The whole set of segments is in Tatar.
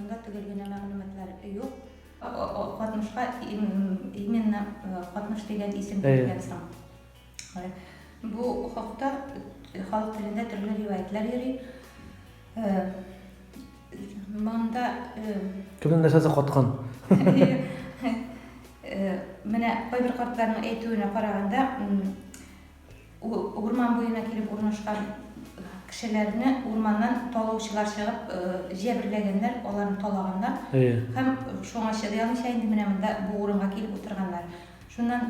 турында төгәл генә мәгълүматлар юк. Катмышка именно Катмыш дигән исем бирелгән соң. Бу хакта халык телендә төрле риваятьләр йөри. Монда Кемнең нәрсәсе каткан? Менә кайбер картларның әйтүенә караганда, Урман буена килеп урнашкан кешеләрне урманнан талаучылар чыгып җәберләгәннәр, аларны талаганнар. Һәм шуңа чыдый алмыйча инде менә монда бу урынга килеп утырганнар. Шуннан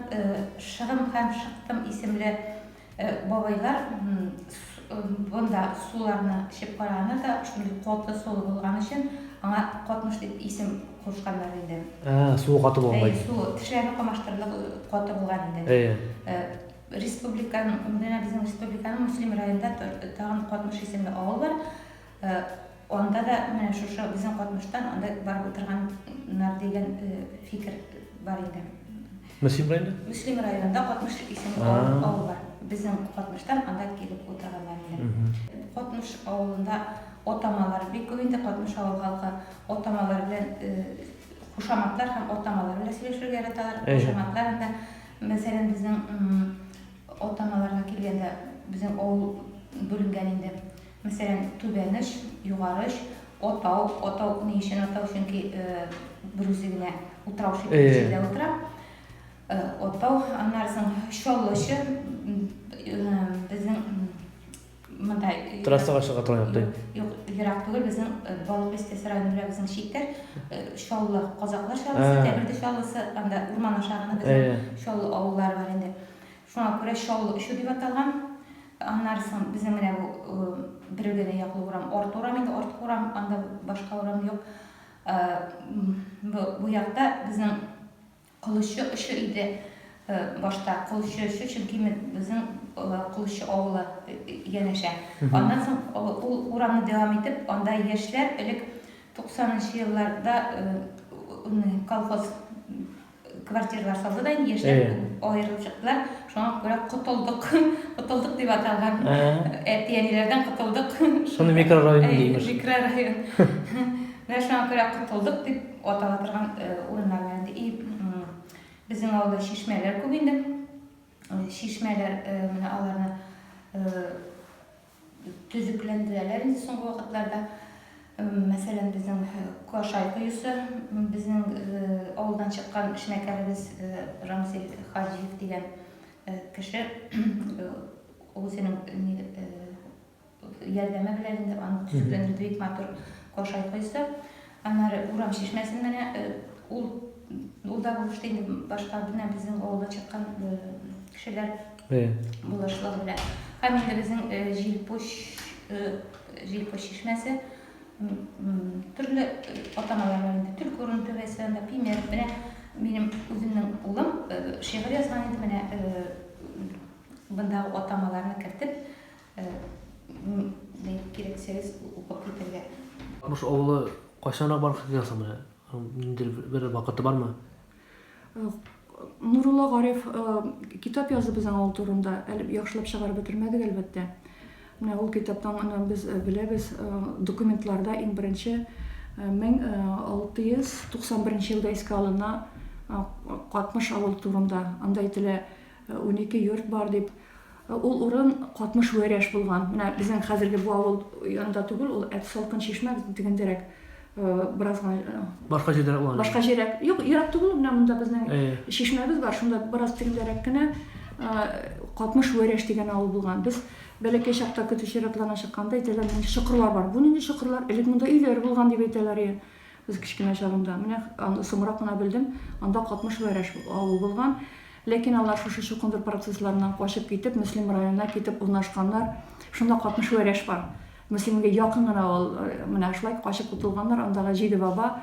Шыгым һәм Шыктым исемле бабайлар монда суларны эчеп караганнар да, шундый каты сулы булган өчен аңа Катмыш дип исем кушканнар инде. Ә, суы каты булган. Әйе, суы тешләрне камаштырырлык каты булган инде. Әйе. Республиканың, менә безнең республиканың Мөслим районында тагын Катмыш исемле авыл бар. Анда да менә шушы безнең Катмыштан анда барып утырганнар дигән фикер бар инде. Мөслим районында? Мөслим районында Катмыш исемле авыл бар. Безнең Катмыштан анда килеп утырганнар инде. Катмыш авылында атамалар бик күп инде. Катмыш авыл халкы атамалар белән кушаматлар һәм атамалар белән сөйләшергә яраталар. Кушаматлар анда Мәсәлән, безнең атамаларга килгәндә, безнең авыл бүленгән инде. Мәсәлән, Түбән оч, Югары оч, Атау. Атау ни өчен атау? Чөнки берүзе генә утрау шикелле җирдә утыра. Атау. Аннары соң Чаллы очы безнең Монда Трассага чыга торган якта. Юк, ерак түгел, безнең Балык Бистәсе районы белән безнең чиктә. Чаллы, Казаклар Чаллысы, Тәберде Чаллысы, анда урман аша гына безнең Чаллы авыллары бар инде. Шуңа күрә Чаллы очы дип аталган. Аннары соң безнең менә бу бер генә яклы урам, Арт урам инде, Арткы урам, анда башка урам юк. Бу якта безнең Колышчы очы иде башта, Колышчы очы, чөнки безнең Колышчы авылы янәшә. Аннан соң ул урамны дәвам итеп, анда яшьләр элек 90 нчы елларда колхоз квартиралар салды да инде, яшьләр аерылып чыктылар. Шуңа күрә котылдык, котылдык дип аталган. Әти-әниләрдән котылдык. Шуны микрорайон димеш. Микрорайон. Менә шуңа күрә котылдык дип Атала торган урыннар бар инде. И безнең авылда чишмәләр күп инде. Чишмәләр менә аларны төзекләндерәләр инде соңгы вакытларда. Мәсәлән, безнең Кошай коесы, безнең авылдан чыккан эшмәкәребез Рамзил Хаҗиев дигән кеше үзенең Ярдәме белән инде аны төзекләндерде, бик матур кошай коесы. Аннары урам чишмәсен менә ул ул да булышты инде башка менә безнең авылда чыккан кешеләр булышлыгы белән. Һәм инде безнең Җилпуч Җилпуч чишмәсе төрле атамалар бар инде. Төлке урын түбәсе анда, Пимер. Менә минем үземнең улым шигырь язган иде менә бындагы атамаларны кертеп. Кирәксәгез укып китәргә. Катмыш авылы кайчанрак барлыкка килгән соң менә? Ниндидер бер вакыты бармы? Нурулла Гариф китап язды безнең авыл турында. Әле яхшылап чыгарып бетермәдек, әлбәттә. Менә ул китаптан гына без беләбез, документларда иң беренче 1691 елда искә алына Катмыш авылы турында. Анда әйтелә, 12 йорт бар дип. Ул урын Катмыш Вәрәш булган. Менә безнең хәзерге бу авыл янында түгел, ул Әт Салкын Чишмә дигәндәрәк бераз гына. Башка җирдәрәк булган. Башка җиррәк. Юк, ерак түгел, менә монда безнең чишмәбез бар, шунда бераз тегендәрәк кенә Катмыш Вәрәш дигән авыл булган. Без бәләкәй чакта көтү чиратларына чыкканда әйтәләр, нинди чокырлар бар. Бу нинди чокырлар? Элек монда өйләр булган дип әйтәләр иде. Без кечкенә чагында. Менә аны соңрак кына белдем, анда Катмыш Вәрәш авыл булган. Ләкин алар шушы чукындыру процессларыннан качып китеп, Мөслим районына китеп урнашканнар. Шунда Катмыш Вәрәш бар. Мөслимгә якын гына ул, менә шулай качып котылганнар, андагы җиде баба.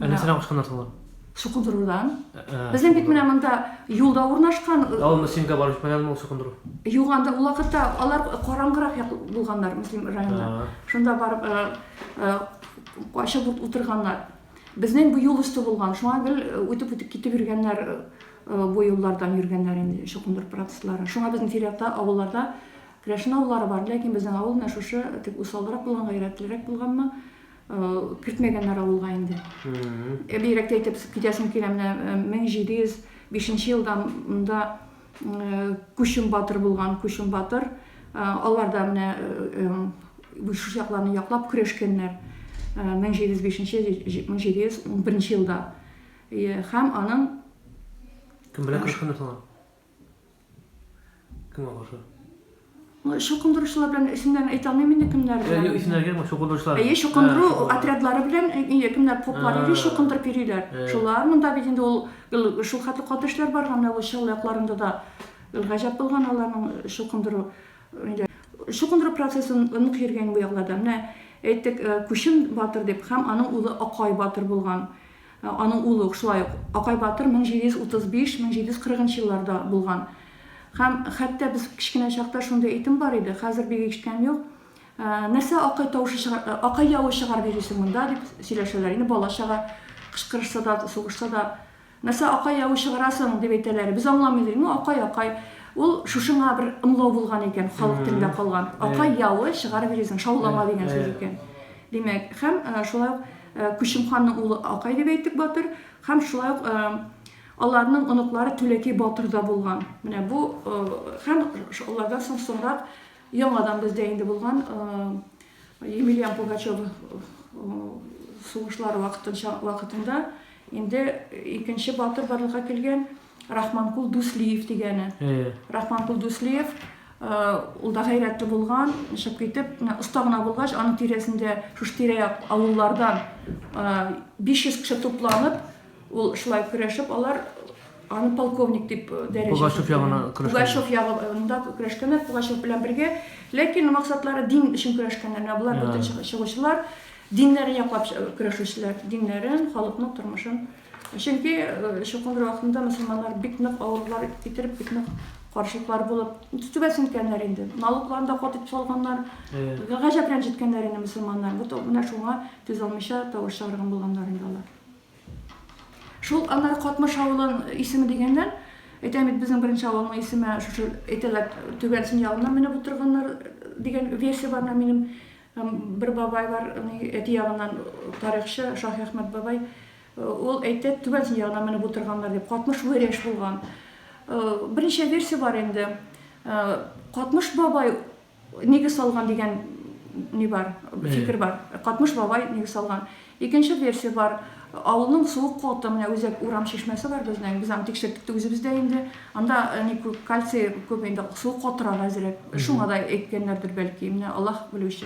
Ә нәрсәдән качканнар соң алар? Чукындырудан. Безнең бит менә монда юлда урнашкан. Ә ул Мөслимгә барып җитмәгәнме ул чукындыру? Юк, анда ул вакытта алар караңгырак як булганнар Мөслим районында. Шунда барып качып утырганнар. Безнең бу юл өсте булган, шуңа гел үтеп-үтеп китеп йөргәннәр, бу юллардан йөргәннәр инде чукындыру процесслары. Шуңа безнең тирә-якта авылларда керәшен авыллары бар, ләкин безнең авыл менә шушы тик усалрак булган, гайрәтлерәк булганмы, кертмәгәннәр авылга инде. Бигрәк тә әйтеп китәсем килә, менә 1705 елда монда Күчем батыр булган, Күчем батыр. Алар да менә шушы якларны яклап көрәшкәннәр. 1705 1711 елда. Һәм аның Кем белән көрәшкәннәр соң алар? Кемгә каршы? Чукындыручылар белән исемнәрен әйтә алмыйм инде кемнәр белән. Юк, исемнәр кирәкми, чукындыручылар. Әйе, чукындыру отрядлары белән инде кемнәр поплар йөри, чукындырып йөриләр. Шулар монда бит инде ул шул хәтле каты эшләр барган, менә ул Чаллы якларында да гаҗәп булган аларның чукындыру. Инде чукындыру процессы нык йөргән бу якларда. Менә әйттек, Күчем батыр дип һәм аның улы Акай батыр булган. Аның улы ук шулай ук Акай батыр 1735-1740 нчы елларда булган. Һәм хәтта без кечкенә чакта шундый әйтем бар иде, хәзер бик ишеткәнем юк, Нәрсә Акай тавышы чыгар, Акай явы чыгарып йөрисең монда, дип сөйләшәләр. Инде бала-чага кычкырышса да, сугышса да, Нәрсә Акай явы чыгарасың, дип әйтәләр. Без аңламыйбыз. Ну, Акай, Акай. Ул шушыңа бер ымлау булган икән, халык телендә калган. Акай явы чыгарып йөрисең, шаулама дигән сүз икән. Димәк, һәм шулай ук Күчем ханның улы Акай дип әйттек батыр, һәм шулай ук аларның оныклары Түләкәй батыр да булган. Менә бу һәм алардан соң соңрак яңадан бездә инде булган Емельян Пугачев сугышлары вакытынча вакытында инде икенче батыр барлыкка килгән. Рахманкул Дуслиев дигәне. Рахманкул Дуслиев ул да гайрәтле булган, чыгып китеп, менә оста гына булгач, аның тирәсендә шушы тирә-як авыллардан 500 кеше тупланып, ул шулай көрәшеп, алар аны полковник дип дәрәҗә. Пугачев ягына көрәшкәннәр. Пугачев ягында көрәшкәннәр, Пугачев белән бергә. Ләкин максатлары дин өчен көрәшкәннәр. Менә болар бөтен чыгучылар диннәрен яклап көрәшүчеләр, диннәрен, халыкның тормышын. Чөнки чукындыру вакытында мөселманнар бик нык авырлыклар китереп, бик нык каршылыклар булып, түбәсен иткәннәр инде. Налогларын да каты итеп салганнар. Гаҗәп рәнҗеткәннәр инде мөселманнар. Бу менә шуңа түзә алмыйча тавыш чыгарган булганнар инде алар. Шул аннары Катмыш авылын исеме дигәннән, әйтәм бит, безнең беренче авылның исеме шушы әйтәләр, Түбән Сөн ягыннан менеп утырганнар дигән версия бар менә минем бер бабай бар, әти ягыннан тарихчы Шаһиәхмәт бабай. Ул әйтә, Түбән Сөн ягына менеп утырганнар дип. Катмыш Вәрәш булган. Берничә версия бар инде. Катмыш бабай нигез салган дигән ни бар, фикер бар. Катмыш бабай нигез салган. Икенче версия бар. Авылның суык каты, менә үзәк урам чишмәсе бар безнең. Без аны тикшерттек тә үзебез дә инде. Анда ни күп, кальций күп инде, суы катырак әзрәк. Шуңа да әйткәннәрдер бәлки. Менә Аллаһ белүче.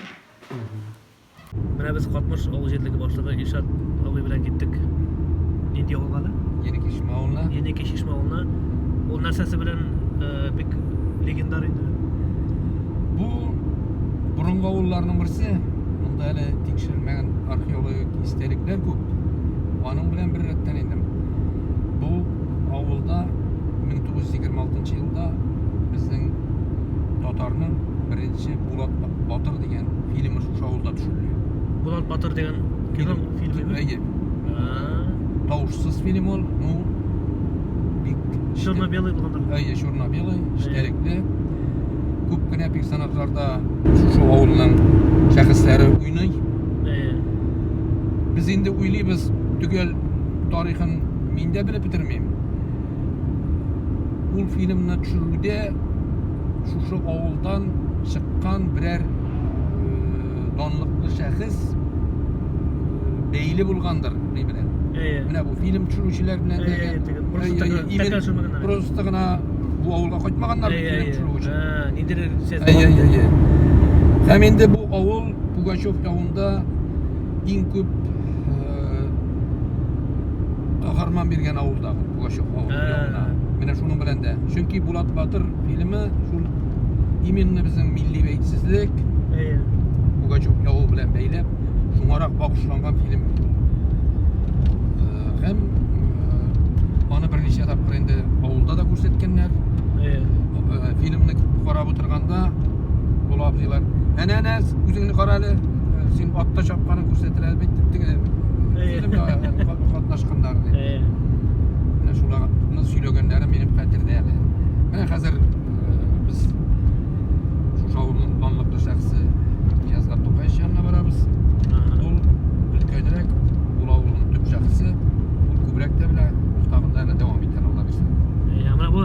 Менә без Катмыш авыл җирлеге башлыгы Илшат абый белән киттек. Нинди авылга әле? Еники Чишмә авылына. Еники Чишмә авылына. Ул нәрсәсе белән э, бик легендар инде? Бу борынгы авылларның берсе. Монда әле тикшерелмәгән археологик истәлекләр күп. Аның белән бер рәттән инде. Бу авылда 1926 елда безнең татарның беренче Булат Батыр дигән фильмы шушы авылда төшерелә. Булат Батыр дигән кино фильмы? Әйе. Тавышсыз фильм ул, ну бик черно-белый булгандыр. Әйе, черно-белый, эчтәлекле. Күп кенә персонажларда шушы авылның шәхесләре уйный. Әйе. Без инде уйлыйбыз, төгәл тарихын мин дә белеп бетермим. Ул фильмны төшерүдә шушы авылдан чыккан берәр данлыклы шәхес бәйле булгандыр ни белән. Менә бу фильм төшерүчеләр белән дигән. Просто гына бу авылга кайтмаганнар фильм төшерү өчен. Ниндидер сез. Һәм инде бу авыл Пугачев явында иң күп каһарман биргән авылдагы Пугачев авылы янына. Менә шуның белән дә. Чөнки Булат Батыр фильмы шул именно безнең милли бәйсезлек, Пугачев явы белән бәйләп, шуңарак багышланган фильм. Һәм аны берничә тапкыр инде авылда да күрсәткәннәр. Фильмны карап утырганда Була абзыйлар, әнә әнә үзеңне кара әле, син атта чапканын күрсәтелә бит дип теге фильмда катнашканнар ди. Менә шуларны сөйләгәннәре минем хәтердә әле. Менә хәзер без шушы авылның данлыклы шәхесе Нияз Габдулхаевич янына барабыз. Ул өлкәнрәк, ул авылның төп шәхесе, ул күбрәк тә белә, ул тагын да әле дәвам итәр, Алла бирсә. Ә менә бу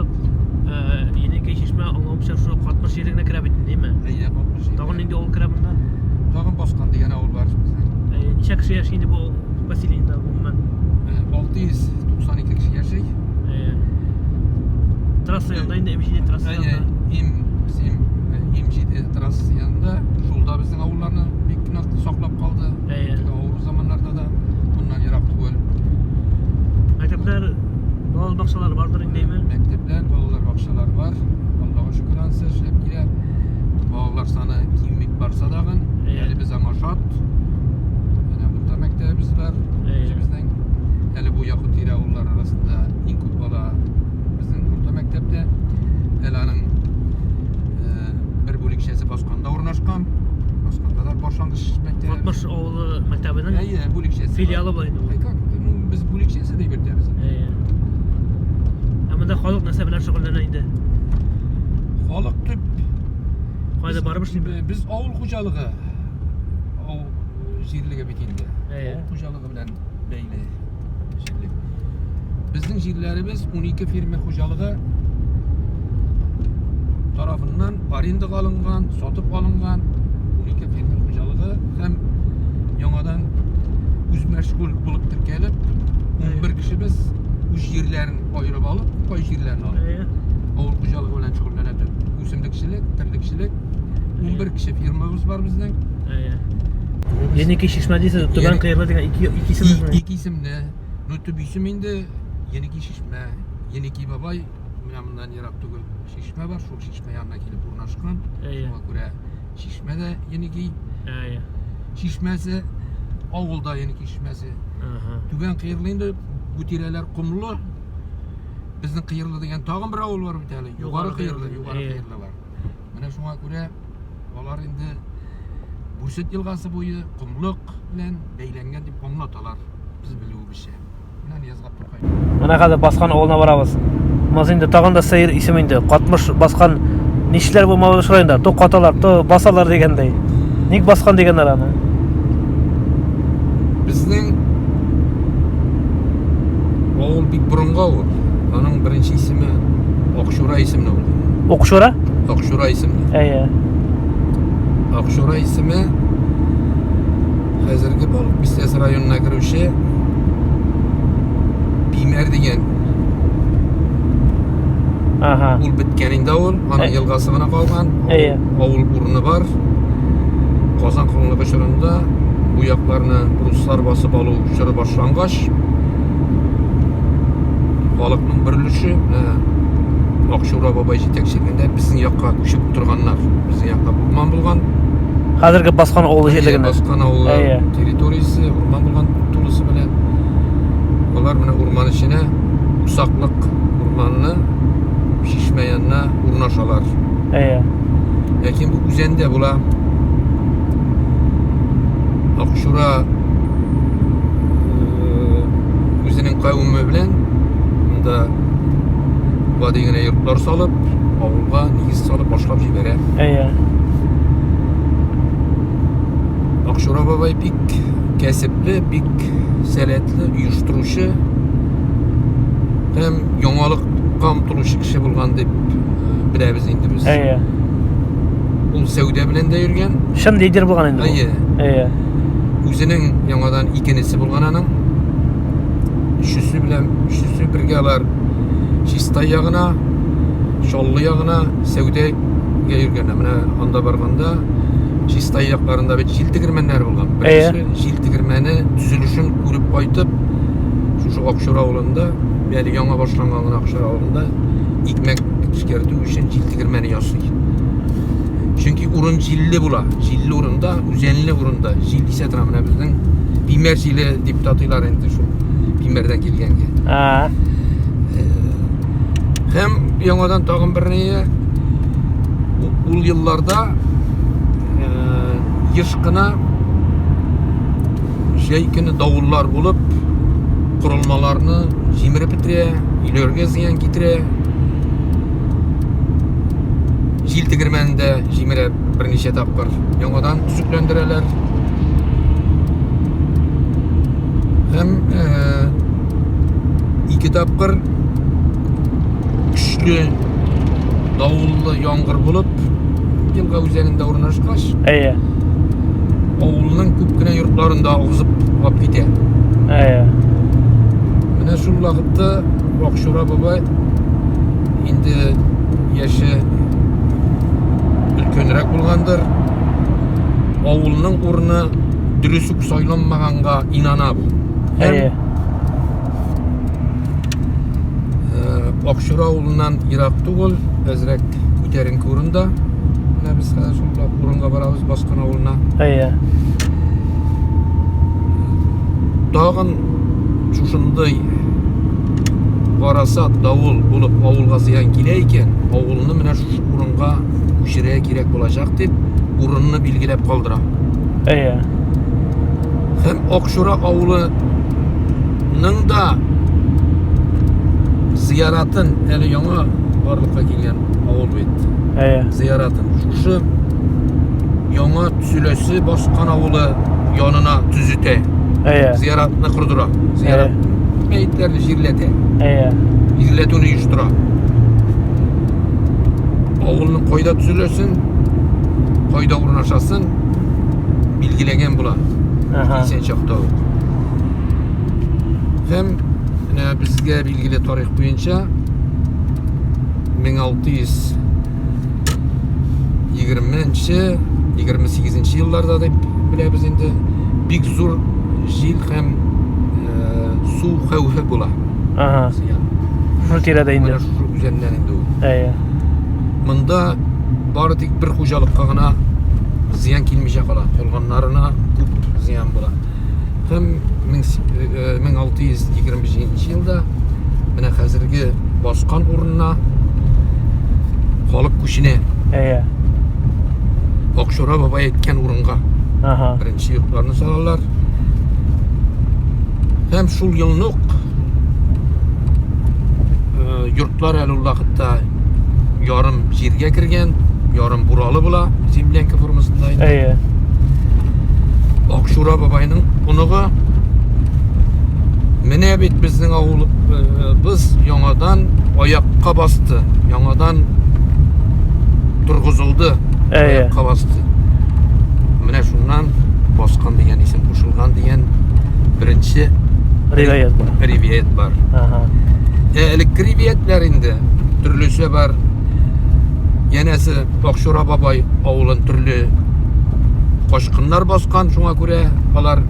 Енекей чишмә аңлавымча шул Катмыш җирлегенә керә бит, димме? Әйе, Катмыш җирлеге. Тагын нинди авыл керә монда? Тагын Баскан дигән авыл бар безнең. Ничә кеше яши инде бу поселениедә гомумән? 692 кеше яши. Трасса янында инде М7 трасса янында. Әйе, М7 М7 трассасы янында. Шул да безнең авылларны бик нык саклап калды. Әйе. Теге авыр заманнарда да моннан ерак түгел. Мәктәпләр, балалар бакчалары бардыр инде, әйме? Мәктәпләр, балалар бакчалары бар. Аллага шөкер, ансы эшләп килә. Балалар саны кимеп барса дагын, әле без аңа шат. Менә урта мәктәбебез бар. Үзебезнең әле бу якын тирә авыллар арасында иң күп бала безнең урта мәктәптә. Әле аның бер бүлекчәсе Басканда урнашкан. Басканда да башлангыч мәктәп. Катмыш авылы мәктәбенең Әйе, бүлекчәсе. Филиалы бар инде ул. Әй, как, ну, без бүлекчәсе дип йөртәбез. Әйе. Ә монда халык нәрсә белән шөгыльләнә инде? Халык төп Кайда барып эшли? Без авыл хуҗалыгы авыл җирлеге бит инде. Әйе. Авыл хуҗалыгы белән бәйле җирлек. Безнең җирләребез 12 фермер хуҗалыгы тарафыннан арендага алынган, сатып алынган 12 фермер хуҗалыгы һәм яңадан үзмәшгуль булып теркәлеп, 11 кешебез үз җирләрен аерып алып, пай җирләрен алып, Әйе. авыл хуҗалыгы белән шөгыльләнә торып, үсемлекчелек, терлекчелек, 11 кеше фирмабыз бар безнең. Әйе. Еники чишмә дисез, Түбән Кыерлы дигән ике ике исем. Ике исемле. Ну, төп исем инде Еники чишмә. Еники бабай менә моннан ерак түгел чишмә бар, шул чишмә янына килеп урнашкан. Шуңа күрә чишмә дә Еники. Әйе. Чишмәсе, авылда Еники чишмәсе. Түбән Кыерлы инде бу тирәләр комлы. Безнең Кыерлы дигән тагын бер авыл бар бит әле. Югары Кыерлы, Югары Кыерлы бар. Менә шуңа күрә алар инде Бурсет елгасы буе комлык белән бәйләнгән дип аңлаталар, без белүебезчә. Менә Нияз Габдулхай. Менә хәзер Баскан авылына барабыз. Монысы инде тагын да сәер исем инде. Катмыш баскан нишләр бу Мамадыш районында? То каталар, то басалар дигәндәй. Ник баскан дигәннәр аны? Безнең авыл бик борынгы авыл. Аның беренче исеме Акчура исемле булган. Укчура? Акчура исемле. Әйе. Акчура исеме хәзерге Балык Бистәсе районына керүче Пимәр дигән. Ага. Ул беткән инде авыл, аның Ә- елгасы гына калган. Әйе. Авыл урыны бар. Казан ханлыгы чорында бу якларны руслар басып алу чоры башлангач, халыкның бер өлеше менә Акчура бабай җитәкчелегендә безнең якка күчеп утырганнар. Безнең якта урман булган. Хәзерге Баскан авылы җирлегендә. Баскан авылы Әйе. территориясе урман булган тулысы белән. Алар менә урман эченә усаклык урманны чишмә янына урнашалар. Әйе. Ләкин бу үзәндә була. Акчура э, үзенең кавеме белән монда гади генә йортлар салып, авылга нигез салып башлап җибәрә. Әйе. Акчура бабай бик кәсепле, бик сәләтле оештыручы һәм яңалыкка омтылучы кеше булган дип э, беләбез инде без. Әйе. Ул сәүдә белән дә йөргән. Чын лидер булган инде. Әйе. Әйе. Үзенең яңадан икенесе булган аның. Өчесе белән өчесе бергә алар Чистай ягына, Чаллы ягына сәүдәгә йөргәннәр. Менә анда барганда Чистай якларында бит җил тегермәннәре булган. Беренче җил тегермәне төзелешен күреп кайтып, шушы Акчура авылында, әле яңа башланган гына Акчура авылында икмәк эшкәртү өчен җил тегермәне ясый. Чөнки урын җилле була. Җилле урында, үзәнле урында җил исә тора. Менә безнең Пимәр җиле дип тә атыйлар инде шул Пимәрдән килгәнгә. А. Һәм яңадан тагын бер ни ул елларда еш кына җәй көне давыллар булып, корылмаларны җимереп бетерә, өйләргә зыян китерә. Җил тегермәнен дә җимерә берничә тапкыр. Яңадан төзекләндерәләр. тапкыр көчле давыллы яңгыр булып, елга үзәнендә урнашкач, Әйе. авылның күп кенә йортларын да агызып алып китә. Әйе. Менә шул вакытта Акчура бабай инде яше өлкәнрәк булгандыр. Авылның урыны дөрес үк сайланмаганга инана бу. Һәм Әйе. Э, Акчура авылыннан ерак түгел, әзрәк күтәренке урында. Менә без хәзер шул урынга барабыз, Баскан авылына. Әйе. Тагын шушындый гарасат, давыл булып авылга зыян килә икән, авылны менә шушы урынга күчерергә кирәк булачак дип, урынны билгеләп калдыра. Әйе. Һәм Акчура авылының да зияратын әле яңа барлыкка килгән авыл бит. Әйе. Зияратын шушы яңа төзеләсе Баскан авылы янына төзетә. Әйе. Зияратны кордыра. Зиярат мәетләрне җирләтә. Әйе. Җирләтүне оештыра. Авылның кайда төзеләсен, кайда урнашасын билгеләгән була. Ага. Исән чакта ук. Һәм менә безгә билгеле тарих буенча 1600 20-нче, 28-нче елларда дип беләбез инде, бик зур җил һәм э, су хәвефе була. Ага. Зыян. Шул тирәдә инде. Менә шушы үзәннән инде ул. Әйе. Монда бары тик бер хуҗалыкка гына зыян килмичә кала. Калганнарына күп зыян була. Һәм 1627 елда менә хәзерге баскан урынына халык күченә. Әйе. Акчура бабай әйткән урынга. Ага. Беренче йортларны салалар. Һәм шул елны ук э, йортлар әле ул вакытта ярым җиргә кергән, ярым буралы була, землянка формасында инде. Әйе. Акчура бабайның оныгы менә бит безнең авылыбыз яңадан аякка басты, яңадан торгызылды, Әйе. аякка басты. Менә шуннан баскан дигән исем кушылган дигән беренче Риваять бар. риваять бар. Ага. Ә элекке риваятлар инде төрлесе бар. Янәсе Акчура бабай авылын төрле качкыннар баскан, шуңа күрә алар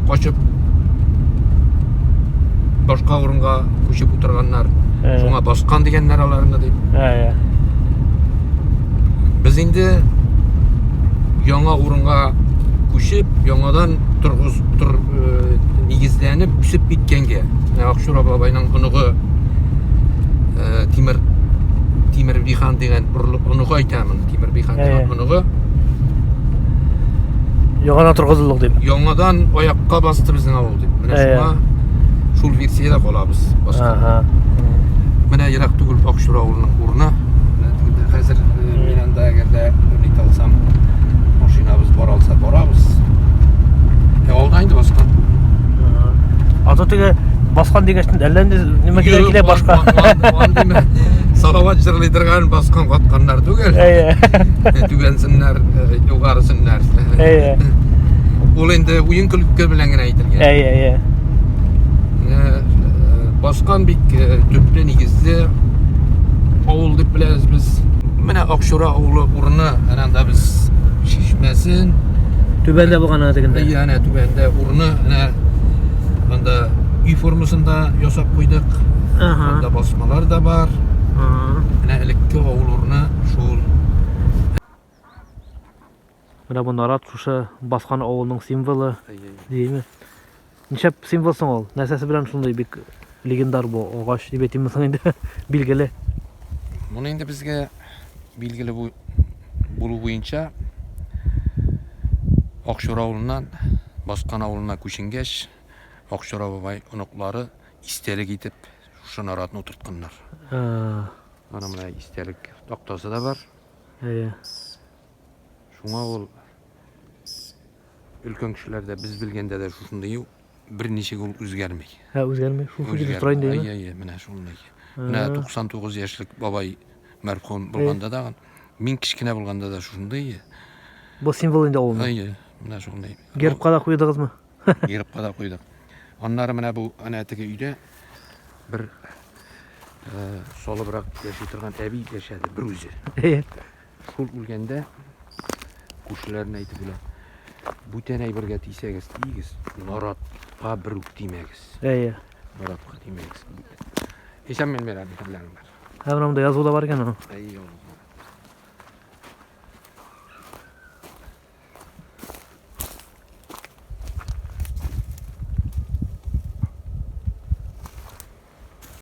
качып башка урынга күчеп утырганнар. Ә. Шуңа баскан дигәннәр аларны дип. Әйе. Без инде яңа урынга күчеп, яңадан торгыз тор, э, нигезләнеп үсеп киткәнгә. Менә Акчура бабайның оныгы э, Тимер Тимербихан дигән оныгы әйтәмен. Тимербихан дигән Әйе. оныгы Яңадан торгызылдык дип. Яңадан аякка басты безнең авыл дип. Менә Әйе. шуңа шул версиядә калабыз. Башка. Ага. Менә ерак түгел Акчура авылының урыны. Менә тегендә хәзер э, мин анда әгәр дә нит алсам, машинабыз бара алса барабыз. Ә авылда инде баскан. А то теге баскан дигәч әллә инде нимә килә килә башка. Андыймы? Салават җырлый торган баскан катканнар түгел. Әйе. Түбәнсеннәр, э, югарысыннар. Әйе. Ул инде уен көлке белән генә әйтелгән. Әйе, әйе. Э, баскан бик э, төпле нигезле авыл дип беләбез без. Менә Акчура авылы урыны, әнә анда без чишмәсен, Түбәндә булган ана дигәндә. Әйе, әнә түбәндә урыны, әнә анда өй формасында ясап куйдык. Ага. Анда басмалар да бар. Ага. Менә элекке авыл урыны шул. Менә бу нарат шушы баскан авылның символы димме? Нишләп символ соң ул? Нәрсәсе белән шундый бик легендар бу агач дип әйтимме соң инде? Билгеле. Моны инде безгә билгеле бу булу буенча Акчура авылыннан Баскан авылына күченгәч, Акчура бабай оныклары истәлек итеп шушы наратны утыртканнар. Ана менә истәлек тактасы да бар. Әйе. Шуңа ул өлкән кешеләр дә без белгәндә дә шушындый. Берничек ул үзгәрми. Ә, үзгәрми. Шул шул тора инде. Әйе, әйе, менә шундый. Менә 99 яшьлек бабай мәрхүм булганда да, мин кечкенә булганда да шушындый. Бу символ инде авылның. Әйе, менә шундый. Гербка да куйдыгызмы? Гербка да куйдык. Аннары менә бу әнә теге өйдә бер салыбрак яши торган әби яшәде, бер үзе. Әйе. Шул үлгәндә күршеләренә әйтеп үлә. Бүтән әйбергә тисәгез, тиегез, наратка бер үк тимәгез. Әйе. Наратка тимәгез. Исән мин бирәм, хәлләрең бар. Ә менә монда язу да бар икән аның. Әйе, язу.